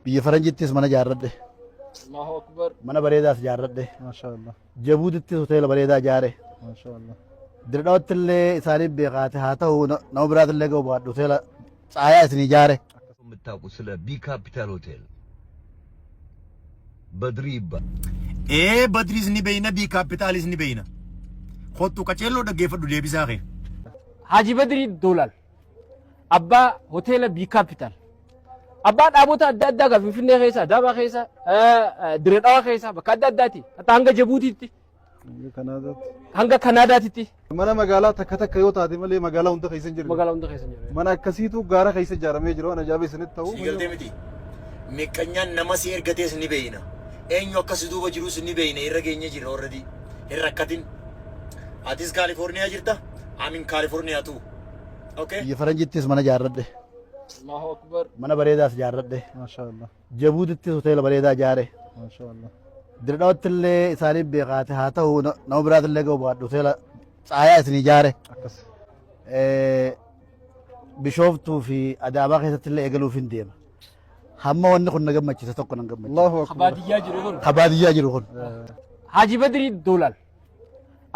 Biyya faranjittis mana ijaarradhe. Allahu Akbar. Mana bareedaas ijaarradhe. Maashaallah. Jabuutittis hoteela bareedaa ijaare. Maashaallah. Dirdhawatti illee isaaniif beekaate haa ta'u nama biraatti illee ga'u baadhu hoteela caayaa isin ijaare. የምታውቁ ስለ ቢ ካፒታል ሆቴል በድሪ ይባላል። Ee Badriis ni beeyna bii kaapitaalis ni beeyna. Kottu qaceelloo dhaggeeffadhu deebisaa kee. Haji Badrii Doolaal. Abbaa hoteela B Capital. Abbaa dhaabota adda addaa gaa Finfinnee keessa, Adaamaa keessa, Dirree Dhawaa keessa bakka adda addaati. Hatta hanga Jabuutiitti, Hanga Kanaadaatti. hanga Kanaadaatitti. Mana magaalaa takka takka yoo taate malee magaalaa hunda keessa hin jirre. Magaalaa hunda keessa hin jirre. Mana akkasiitu gaara keessa ijaaramee jira waan ajaa'iba isinitti ta'u. Sii galtee miti. Miqqanyaan nama si ergatees ni beeyna. Eenyu akka si duuba jirus ni beeyna irra geenye jirra already. Hin rakkatin. Atis Kaalifoorniyaa jirta? I'm in California too. Okay? Biyya faranjittis mana ijaarradhe. Allahu Akbar. Mana bareedaas ijaarradhe. Maashaallah. Jabuutittis hoteela bareedaa ijaare. Maashaallah. Dirdhawatti illee isaaniif beekaate haa ta'u nama biraatti illee ga'u baadhu hoteela caayaa isin ijaare. Akkas. Bishooftuu fi Adaamaa keessatti illee eegaluuf hin deema. Hamma wanni kun na gammachiise tokko nan gammachiise. Allahu Akbar. Baadiyyaa jiru kun. Ka baadiyyaa jiru kun. Haji Badrii Doolaal.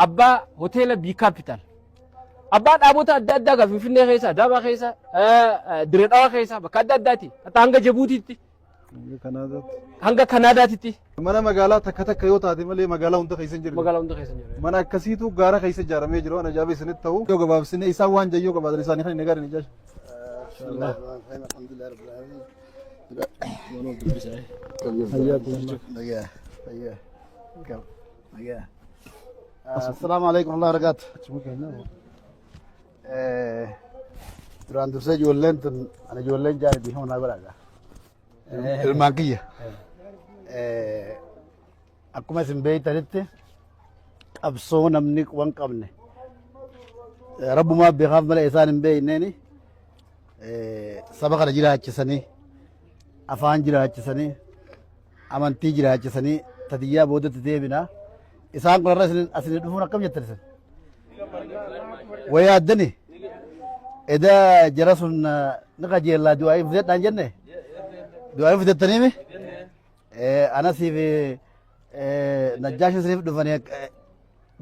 Abbaa hoteela B Capital. Abbaa dhaabota adda addaa gaa Finfinnee keessa, Adaamaa keessa, Dirree Dhawaa keessa bakka adda addaati. Hatta hanga Jabuutiitti, Hanga Kanaadaatti. hanga Kanaadaatitti. Mana magaalaa takka takka yoo taate malee magaalaa hunda keessa hin jirre. Magaalaa hunda keessa hin jirre. Mana akkasiitu gaara keessa ijaaramee jira waan ajaa'iba isinitti ta'u. Yoo gabaabsine isaan waan jayyoo qabaatan isaanii kan hin agarre ni jaasha. Assalaamu alaikum warahmatullahi wabarakatuh. Duraan dursee ijoolleen tun ana ijoolleen jaartii hona godhaadha. Ilmaan kiyya. Akkuma isin beektanitti qabsoo namni quban qabne rabbumaa beekaaf malee isaan hin beekneeni saba kana jiraachisanii afaan jiraachisanii amantii jiraachisanii tadiyyaa boodatti deebina. Isaan kun har'a isin dhufuun akkam jettan isin? Wayyaa addani? Eda jara sun ni qajeellaa du'aa'ii fudhadhaan jenne? Du'aa'ii fudhattaniimi? Anasii fi Najjaashin isiniif dhufanii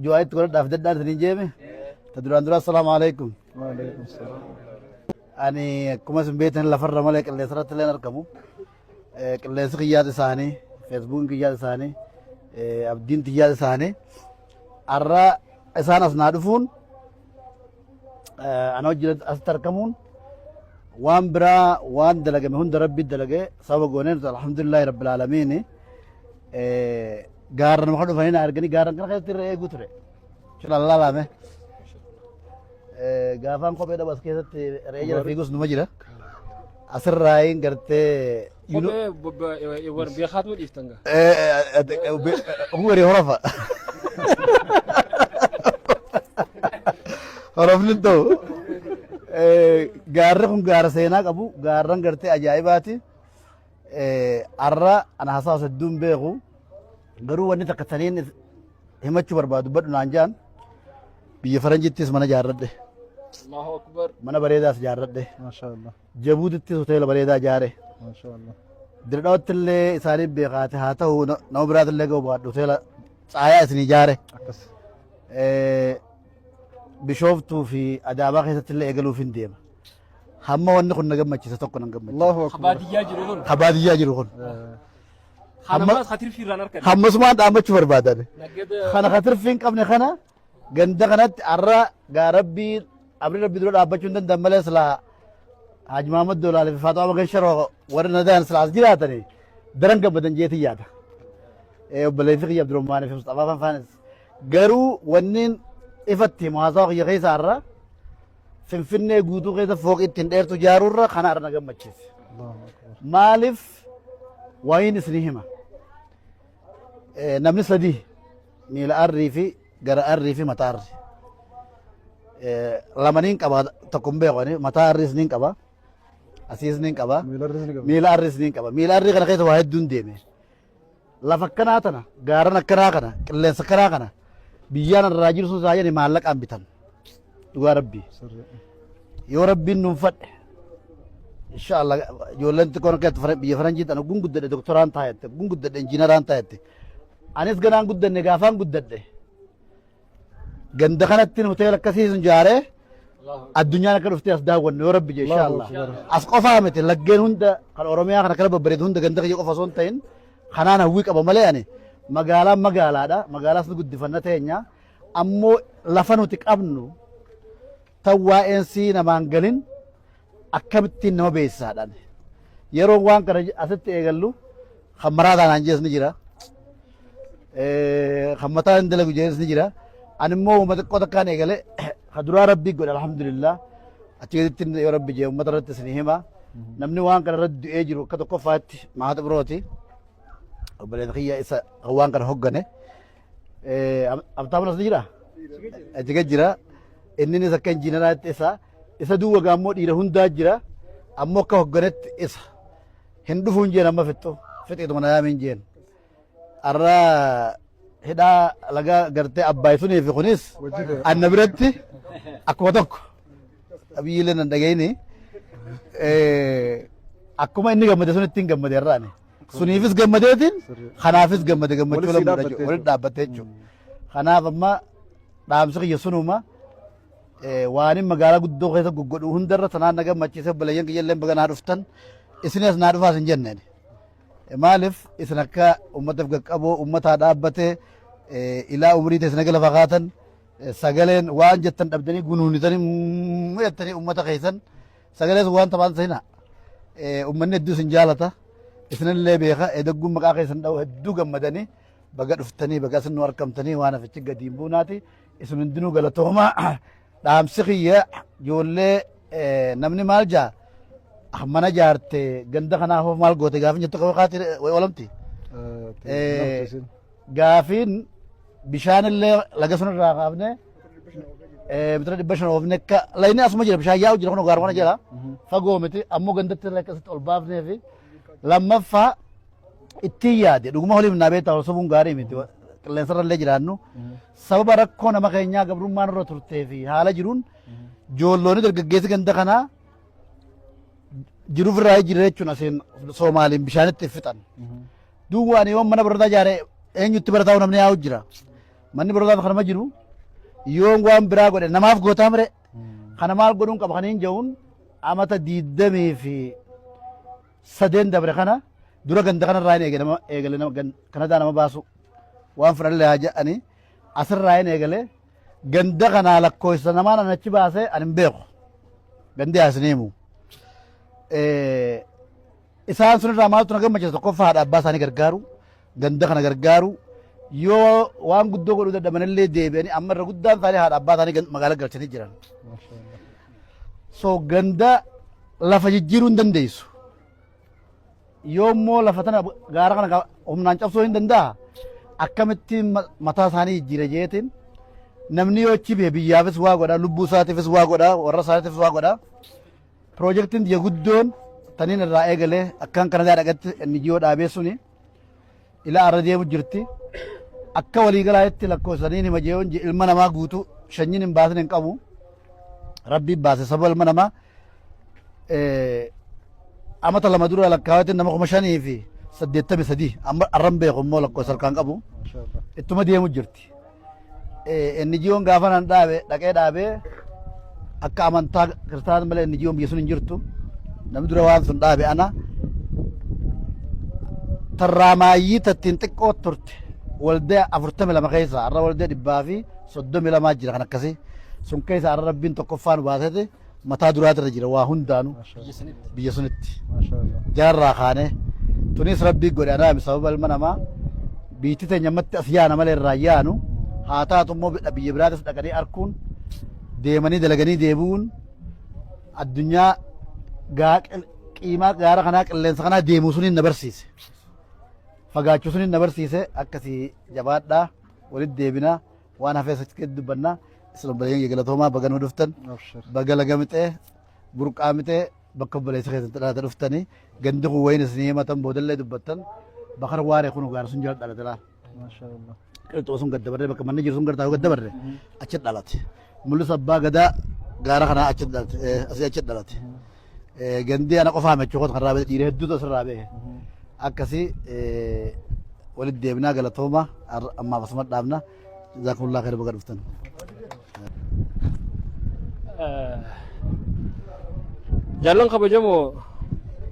du'aa'ii itti godhadhaa fudhadhaan isiniin jeeme? Ta duraan dura assalaamu alaikum. Waalaikum salaam. Ani akkuma isin beektan lafarra malee qilleensa irratti illee hin argamu. Qilleensi kiyyaas isaanii, feesbuukiin kiyyaas isaanii, abdiin tiyyaas isaanii. Har'a isaan as naa dhufuun ana wajjin asitti argamuun waan biraa waan dalagame hunda rabbi dalage sababa gooneen alhamdulillahi rabbil aalamiin gaarran maka dhufanii na arganii gaarran kana keessatti irra eeguu ture. Shila laalame. Gaafaan kophee dhabu as keessatti re'ee jala fiigus numa jira. Asirraayin gartee Kophee war beekaatu dhiiftan gaa. Oguu horofa. Horofni hin ta'u. Gaarri kun gaara seenaa qabu gaarran gartee ajaa'ibaati. Har'a ana hasaasa hedduun beeku garuu wanni takka taniin himachuu barbaadu dubbadhu naan jaan biyya faranjittis mana ijaarradhe. Allahu Akbar. Mana bareedaas ijaarradhe. Maashaallah. Jabuutittis hoteela bareedaa ijaare. Maashaallah. Dirdhawatti illee isaaniif beekaate haa ta'u nama biraatti illee ga'u baadhu hoteela caayaa isin ijaare. Akkas. Bishooftuu fi Adaamaa keessatti illee eegaluuf hin deema. Hamma wanni kun na gammachiise tokko nan gammachiise. Allahu Akbar. Baadiyyaa jiru kun. Ka baadiyyaa jiru kun. Kanammaas katirfii irraan argate. Hammasumaan dhaammachuu barbaadan. Naggada. Kana katirfii hin qabne kana ganda kanatti har'a gaa rabbii abri rabbii dura dhaabbachuu hin danda'an malee silaa Haji Mahammad Doolaalee fi Faaxumaa Magan Sharoo warri nadaan silaa as jiraatanii daran gammadan jeetii yaada. Obboleessi kiyya Abdurrahmaan fi Musxafaa Fanfaanis garuu wanniin ifatti himu haasawa kiyya keessa har'a Finfinnee guutuu keessa fooqii ittiin dheertu ijaaruurra kana har'a na gammachiise. Maaliif wayiin isinii hima. Namni sadii miila arrii fi gara arrii fi mataa arrii. Lamaniin qaba tokko hin beeku ani mataa arrii isiniin qaba. Asii isiniin qaba. Miila arrii isiniin qaba. Miila arrii isiniin qaba. Miila arrii kana keessa waa hedduun deeme. Lafa akkanaa tana gaaran akkanaa kana qilleensa akkanaa kana biyyaan irraa jiru sun saayyan maallaqaan bitan. Dhugaa rabbii. Yoo rabbiin nuun fadhe Inshaallah ijoolleen xiqqoon akka biyya faranjii tana gun guddadhe doktoraan taa'ette, gun guddadhe injiinaraan taa'ette. Anis ganaan guddanne gaafaan guddadhe. Ganda kanatti hoteela akkasii sun ijaaree addunyaan akka dhuftee as daawwannu yoo rabbi jee inshaallah. As qofaa miti, laggeen hunda kan Oromiyaa kana kana babbareedu hunda ganda kiyya qofa osoo hin ta'in kanaan hawwii qaba malee. Ani magaalaan magaalaadha. Magaalaas ni guddifanna teenya. Ammoo lafa nuti qabnu tan waa'een sii namaan galin akkamittiin nama beeksisaadhaan. Yeroo waan kana asitti eegallu kan maraa taanaan jees ni jira. Kan mataa hin dalagu jees ni jira. Ani immoo uummata xiqqoo takkaan eegale kan duraa rabbii godhe, alhamdulillah. Achi gaditti yoo rabbi jee uummata irratti isin hima. Namni waan kana irratti du'ee jiru akka tokkoffaatti Mahat Birooti. Obboleessa kiyya isa kan waan kana hoggane. Abtaamuun as ni jira? Achi gad jira. Inninis akka injiinaraatti isa. Isa duwwa gaammoo dhiira hundaa jira. Ammoo akka hogganetti isa. Hin dhufuun jeen amma fixxu. Fixeetuma na yaamiin jeen. Arra hidhaa laga gartee Abbaay sunii fi kunis anna biratti akkuma tokko. Abiyyiilee nan dhagayini. Akkuma inni gammade sun ittiin gammade irra ani. Suniifis gammadeetiin kanaafis gammade, gammachuu Walitti lammuudha dhaabbatte jechuudha. Walitti dhaabbatte jechuudha. Kanaaf amma dhaamsi kiyya sunuma waan inni magaalaa guddoo keessa goggodhu hundarra tanaan na gammachiise. Obboleeyyan kiyya illee baga naa dhuftan, isinis naa dhufaas hin jenneen. Maaliif isin akka uummataaf qaqqaboo uummataa dhaabbate ilaa umurii teessan aga lafa kaatan sagaleen waan jettan dhabdanii gunuunitanii jettanii uummata keessan sagaleen sun waan taphaan seenaa. Uummanni hedduu isin jaalata. Isinillee beeka, edagguun maqaa keessan dha'u hedduu gammadanii baga dhuftanii, baga isin nu argamtanii waan hafichi gadiin buunaati. Isin hundinuu galatoomaa. Dhaamsi kiyya ijoollee, namni maal jaa mana jaarte ganda kanaaf maal goote gaafin jettu qaba kaati way olamti. Gaafiin bishaanillee laga sun irraa kaafne mitira 500 oofne, akka layni asuma jira, bishaan yaa'u jira, kun gaaruma jira, fagoo miti. Ammoo gandatti illee akkasitti ol baafnee fi lammaffaa ittiin yaade dhuguma holiif naa beektaa, ol sobuun gaarii miti, qilleensarra illee jiraannu sababa rakkoo nama keenyaa gabrummaan irra turtee fi haala jiruun ijoolloonni dargaggeessi ganda kanaa jiruuf irraa jira jechuun asiin Soomaaliin bishaanitti fixan. Duuba ani yoon mana barnootaa ijaare eenyutti barataa namni yaa'u jira. Manni barnootaa kanama jiru yoon waan biraa godhe namaaf gootaa mire kana maal godhuun qaba kan hin jehuun amata 23 dabre kana dura ganda kanarraa hin eegale nama eegale nama Kanadaa nama baasu waan fudhanillee haa jedhanii asirraa hin eegale. Ganda kanaa lakkoofsa namaan an achi baasee ani hin beeku, gandi haa isin himu. Isaan sunirraa maaltu na gammachiisa? Tokkoffaa haadha abbaa isaanii gargaaru, ganda kana gargaaru, yoo waan guddoo godhuu dadhabanillee deebi'anii amma irra guddaan isaanii haadha abbaa isaanii magaalaa galchanii jiran. So ganda lafa jijjiiruu hin dandeessu. Yoo immoo lafa tana gaara kana humnaan cabsuu hin danda'a. Akkamittiin mataa isaanii jijjiira jeetiin namni yoo achi bahe biyyaafis waa godha, lubbuu isaatiifis waa godha, warra isaatiifis waa godha. Piroojeektiin biyya guddoon taniin irraa eegalee akkaan Kanadaa dhaqatti NGO dhaabee suni ilaa arra deemu jirti. Akka waliigalaatti lakkoofsaniin hima jeeyoon ilma namaa guutuu shanyiin hin baasin hin qabu. Rabbiin baase sababa ilma namaa amata 2 dura lakkaawatiin nama 5,083, amma arran beeku immoo lakkoofsa harkaan qabu, ittuma deemu jirti. NGO'n gaafa nan dhaabe dhaqee dhaabee akka amantaa kiristaanaa malee NGO'n biyya sun hin jirtu. Namni dura waan sun dhaabe ana. Tarraamaayyii tattiin xiqqoo turte waldaa 42 keessa har'a waldaa 132 jira kan akkasii. Sun keessa har'a rabbiin tokkoffaan baasete mataa duraatirra jira waa hundaanu biyya sunitti. Jaarraa kaane tunis rabbii godhe anaami sababa ilma namaa biitti teenya ammatti as yaana malee irraa yaanu haa taatu immoo biyya biraatis dhaqanii arkuun, deemanii dalaganii deebi'uun, addunyaa qiimaa gaara kanaa qilleensa kanaa deemuu suniin na barsiise. Fagaachuu suniin na barsiise. Akkasii jabaadhaa, walitti deebinaa, waan hafee asitti dubbannaa. Isin obboleeyyan galatoomaa, baga nu dhuftan, baga laga mixee burqaa mixee bakka obboleessa keessatti dhalate dhuftanii. Gandi kun wayin isinii himatan boodallee dubbattan bakar waaree kun gaara sun jala dhalate laal. Qilxuu sun gaddabarree bakka manni jiru sun gartaa gaddabarre achi dhalate. Mul'isa abbaa gadaa gaara kanaa achi dhalate, asii achi dhalate. Gandii ana qofaa mechuu kan irraa ba'e, dhiira hedduutu asirraa ba'e. Akkasii walitti deebinaa, galatooma, ammaaf asuma dhaabna. Jazaakumullah khayra, baga dhuftan. Jaallan kabajamoo,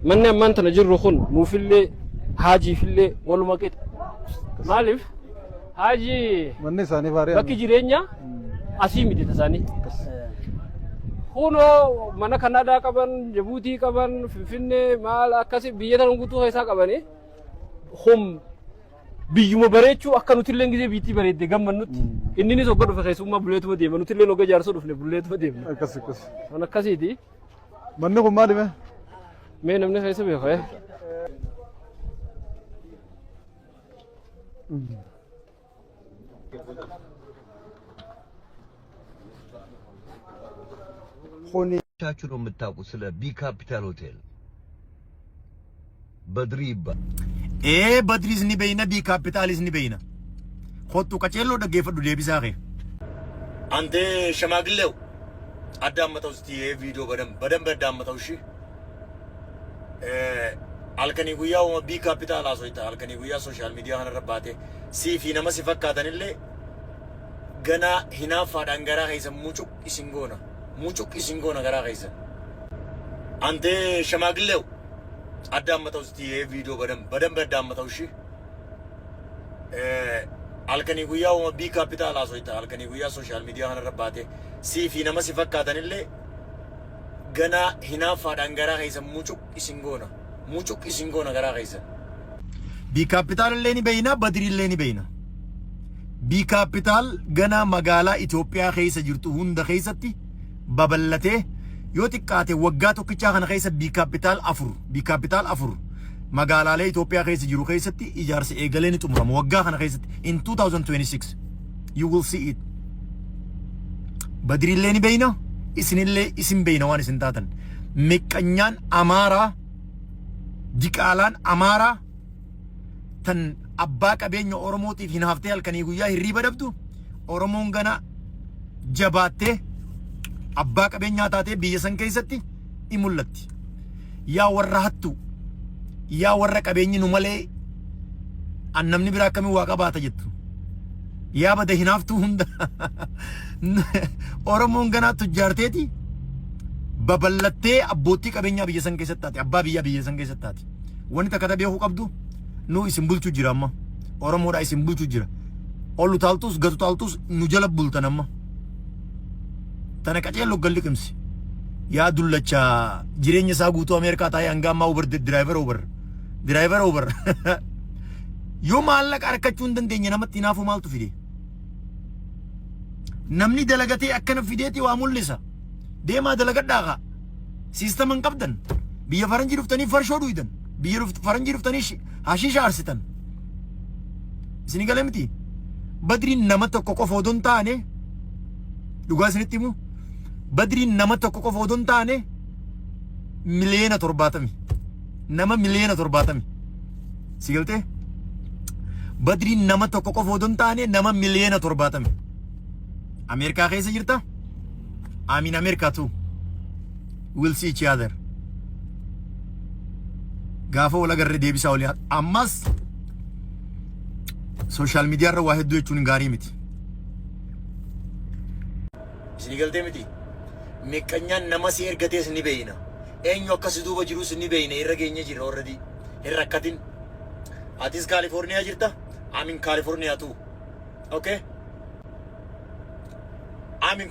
manni ammaan tana jirru kun nuufillee haajiifillee waluma qixa. Maaliif haajii Manni isaanii faarii. Bakki jireenyaa asii miti tasaanii. Kunoo mana Kanaadaa qaban, Jabuutii qaban, Finfinnee maal akkasi biyya tan guutuu keessaa qabanii hum biyyuma bareechuu akka nutillee gisee biittii bareedde gammannutti inninis hogga dhufe keessummaa buleetuma deema, nutillee hogga jaarsoo dhufne buleetuma deemna. Akkas akkas. Kan akkasiiti. Manni kun maali mee? Mee namni keessa beeku eh? Kuni ቻችሁ ነው የምታውቁት ስለ ቢ ካፒታል ሆቴል? በድሪ ይባላል። Ee, Badriis ni beeyna, Bii Kaapitaalis ni beeyna. Kottu qaceelloo dhaggeeffadhu deebisaa kee. አንተ ሸማግሌው አዳምጠው እስቲ፣ ይሄ ቪዲዮ በደንብ በደንብ አዳምጠው። እሺ፣ halkanii guyyaa uma Bii Kaapitaal haasoyta, halkanii guyyaa social media kanarra baate sii fi nama si fakkaatanillee ganaa hinaaffaadhaan garaa keessan mucuq isin goona, mucuq isin goona garaa keessan. አንተ ሸማግሌው አዳምጠው እስቲ፣ ይሄ ቪዲዮ በደንብ በደንብ አዳምጠው። እሺ፣ halkanii guyyaa uma Bii Kaapitaal haasoyta, halkanii guyyaa social media kanarra baate sii fi nama si fakkaatanillee ganaa hinaaffaadhaan garaa keessan mucuq isin goona, mucuq isin goona garaa keessan. Bii Kaapitaal illee ni beeyna, Badrii illee ni beeyna. Bii Kaapitaal ganaa magaalaa Itoophiyaa keessa jirtu hunda keessatti babal'atee yoo xiqqaate waggaa tokkichaa kana keessa Bii Kaapitaal afur, Bii Kaapitaal afur magaalaalee Itoophiyaa keessa jiru keessatti ijaarsa eegalee ni xumurama waggaa kana keessatti. In 2026 you will see it. Badriillee ni beeyna, isinillee isin beeyna waan isin taatan. Miqqanyaan Amaaraa, diqaalaan Amaaraa tan abbaa qabeenya Oromootiif hin haftee halkanii guyyaa hirriiba dhabdu, Oromoon gana jabaattee abbaa qabeenyaa taatee biyya san keessatti in mul'atti. Yaa warra hattu, yaa warra qabeenyi nu malee an namni biraa akkamiin waa qabaata jettu. Yaa bada hinaaftuu hunda, Oromoon ganaa tujjaarteeti babal'attee abbootii qabeenyaa biyya san keessatti taate, abbaa biyyaa biyya san keessatti taate. Wanni takka ta beekuu qabdu, nu isin bulchuu jira amma. Oromoodha isin bulchuu jira. Ol utaaltus gad utaaltus nu jala bultan amma. Tana qaceelloo galli qimsi. Yaa dullacha jireenya isaa guutuu Ameerikaa taa'ee hanga ammaa Uber driver, Uber driver, Uber. Yoo maallaqa argachuu hin dandeenye namatti hinaafuu maaltu fide? Namni dalagatee akkana fideeti waa mul'isa. Deemaa dalagadhaa kaa. Siistama hin qabdan. Biyya faranjii dhuftanii farshoo dhuydan. Biyya faranjii dhuftanii hashiisha aarsitan. Isin galee miti? Badriin nama tokko qofa odoo hin taane, dhugaa isinitti himu. Badriin nama tokko qofa odoo hin taane 70 miliyoona. Nama 70 miliyoona. Si galtee? Badriin nama tokko qofa odoo hin taane nama 70 miliyoona. Ameerikaa keessa jirta? I'm in America too. We'll see each other. Gaafa wal agarree deebisaa olii. Ammas social media irra waa hedduu jechuun gaarii miti. Isin galtee miti? Miqqanyaan nama si ergatees ni beeyna. Eenyu akkas duuba jirus ni beeyna, irra geenye jirra already. Hin rakkatin. Atis Kaalifoorniyaa jirta? I'm in California too. Okay? I'm in